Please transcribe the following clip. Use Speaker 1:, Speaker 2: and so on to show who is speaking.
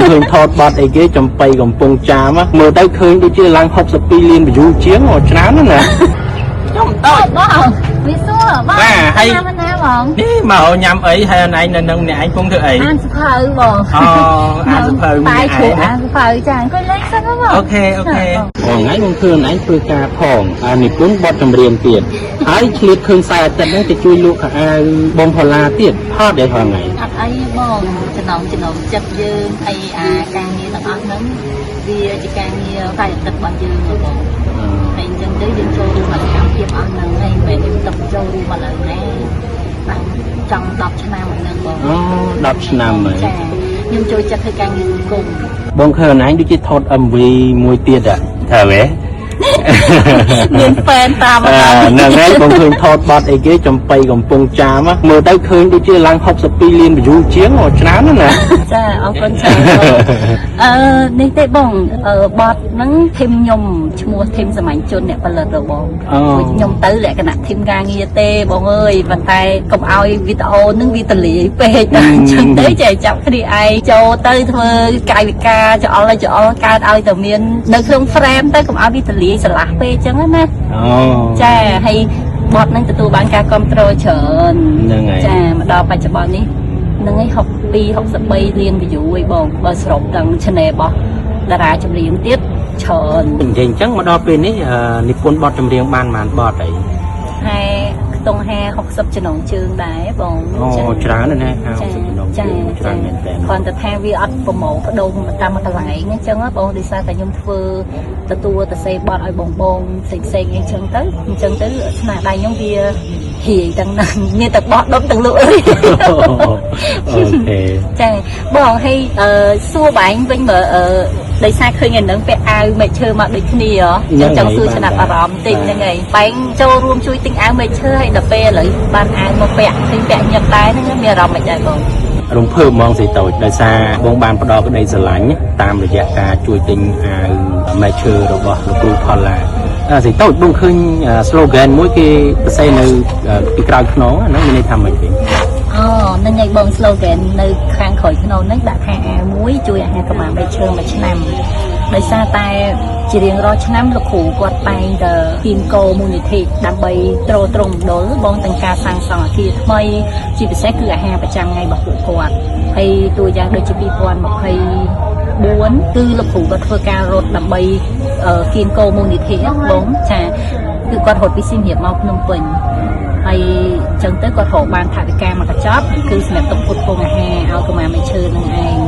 Speaker 1: ឃើញថតបត់អីគេចំបៃកំពង់ចាមមើលទៅឃើញដូចជាឡើង62លាន view ជាងអូច្រើនណាស់ណាខ្ញុំតូច
Speaker 2: បងវាសួរបង
Speaker 1: បាទហើយ
Speaker 2: ណាណាបង
Speaker 1: នេះមកញ៉ាំអីហើយអនឯងនៅនឹងម្នាក់ឯងពងធ្វើអី
Speaker 2: អានសភៅបង
Speaker 1: អូអានសភៅម្
Speaker 2: បាយ
Speaker 1: នាក់
Speaker 2: ជ្រូក
Speaker 1: ឯងណា
Speaker 2: អានសភៅចាអង្គុយលេងសិនហ៎បង
Speaker 1: OK OK ថ្ងៃមកឃើញឯងធ្វើការផងអានិពន្ធបទចម្រៀងទៀតហើយឆ្លៀតឃើញខ្សែអាទិត្យហ្នឹងទៅជួយលក់ខោអាវបងផល្លាទៀតផតដែរថ្ងៃ
Speaker 2: អត់អីបងចំណងចំណងចិត្តយើងហើយអាការងារទាំងអស់ហ្នឹងវាជាការងារខ្សែអាទិត្យរបស់យើងហ៎បងហើយអញ្ចឹងទៅយើងចូលរួមសកម្មភាពអស់ហ្នឹងហើយមិនមែនយើងទៅចូលរួមឥឡូវណាបាទចង់10ឆ្នាំហ្នឹងបង
Speaker 1: អូ10ឆ្នាំហើយ
Speaker 2: ចាខ្ញុំចូលចិត្តធ្វើការងារសង្គម
Speaker 1: បងឃើញឯងដូចជាថត MV មួយទៀតហ៎ត្រូវទេ
Speaker 2: មាន fan តាម
Speaker 1: អឺ
Speaker 2: មក
Speaker 1: ហ្នឹងហើយបងឃើញថតបត់អីគេចំបៃកំពង់ចាមមើលទៅឃើញដូចជាឡើង62លាន view ជាងអូច្រើនណាស់ណា
Speaker 2: ចាអរគុណច្រើនបងអឺនេះទេបងអឺបតហ្នឹង team ខ្ញុំឈ្មោះ team សាមញ្ញជនអ្នកផលិតរបស់បង
Speaker 1: អូ
Speaker 2: ព្រោះខ្ញុំទៅលក្ខណៈ team ការងារទេបងអើយប៉ុន្តែកុំឲ្យវីដេអូហ្នឹងវាទលាយពេកអញ្ចឹងទៅចេះចាប់គ្នាឯងចូលទៅធ្វើកាយវិការច្អល់ឲ្យច្អល់កើតឲ្យតែមាននៅក្នុង frame ទៅកុំឲ្យវាទលាយស្រឡះពេកអញ្ចឹងណា
Speaker 1: អូ
Speaker 2: ចាហើយបទហ្នឹងទទួលបានការគ្រប់គ្រងច្រើន
Speaker 1: ហ្នឹងហើយ
Speaker 2: ចាមកដល់បច្ចុប្បន្ននេះហ្នឹងហើយ62 63លាន view ឯងបងបើសរុបទាំង channel របស់តារាចម្រៀងទៀតច្រើន
Speaker 1: និយាយអញ្ចឹងមកដល់ពេលនេះអឺនិពន្ធបទចម្រៀងបានប៉ុន្មានបទអី
Speaker 2: ហើយខ្ទង់50 60ចំណងជើងដែរបង
Speaker 1: អូ
Speaker 2: ចា
Speaker 1: ច្រើនណាស់ណា50ចំណងជើងច្រើនមែនតើ
Speaker 2: គ្រាន់តែថាវាអត់ប្រមូលផ្ដុំតាមកន្លែងអញ្ចឹងហ៎បងដោយសារតែខ្ញុំធ្វើទទួលទៅសេបទឲ្យបងបងផ្សេងផ្សេងៗអីចឹងទៅអញ្ចឹងទៅស្នាដៃខ្ញុំវាហៀយទាំងហ្នឹងមានតែបោះដុំទាំងលក់អី
Speaker 1: OK
Speaker 2: ចាបងហើយអឺសួរបែងវិញមើលអឺដោយសារឃើញឯនឹងពាក់អាវមែកឈើមកដូចគ្នាហ៎ចឹងចង់សួរចំណាប់អារម្មណ៍តិចហ្នឹងហើយបែងចូលរួមជួយទិញអាវមែកឈើហើយដល់ពេលឥឡូវបានអាវមកពាក់ឃើញពាក់ញឹកដែរហ្នឹងមានអារម្មណ៍មិនដែរបង
Speaker 1: រំភើបហ្មងស្រីតូចដោយសារបងបានផ្ដល់ក្តីស្រឡាញ់តាមរយៈការជួយទិញអាវមែកឈើរបស់លោកគ្រូផល្លាអើស្រីតូចបងឃើញ slogan មួយគេសរសេរនៅពីក្រោយខ្នងហ្នឹងមានន័យថាម៉េចវិញ
Speaker 2: អូនឹងឯងបង slogan នៅខាងក្រោយខ្នងហ្នឹងដាក់ថាអាវមួយជួយអាហារកម្លាំងមែកឈើមួយឆ្នាំដោយសារតែជារៀងរាល់ឆ្នាំលោកគ្រូគាត់តែងតែគៀមកោមូលនិធិដើម្បីទ្រទ្រង់មណ្ឌលបងទាំងការសាងសង់អគារថ្មីជាពិសេសគឺអាហារប្រចាំថ្ងៃរបស់ពួកគាត់ហើយតួយ៉ាងដូចជា2024គឺលោកគ្រូគាត់ធ្វើការរត់ដើម្បីគៀមកោមូលនិធិហ្នឹងបងចាគឺគាត់រត់ពីសៀមរាបមកភ្នំពេញ ហើយចឹងទៅគាត់រកបានថវិកាមកកញ្ចប់គឺសម្រាប់ទុកផ្គត់ផ្គង់អាហារឲ្យកុមារមេឈើនឹងឯងដល់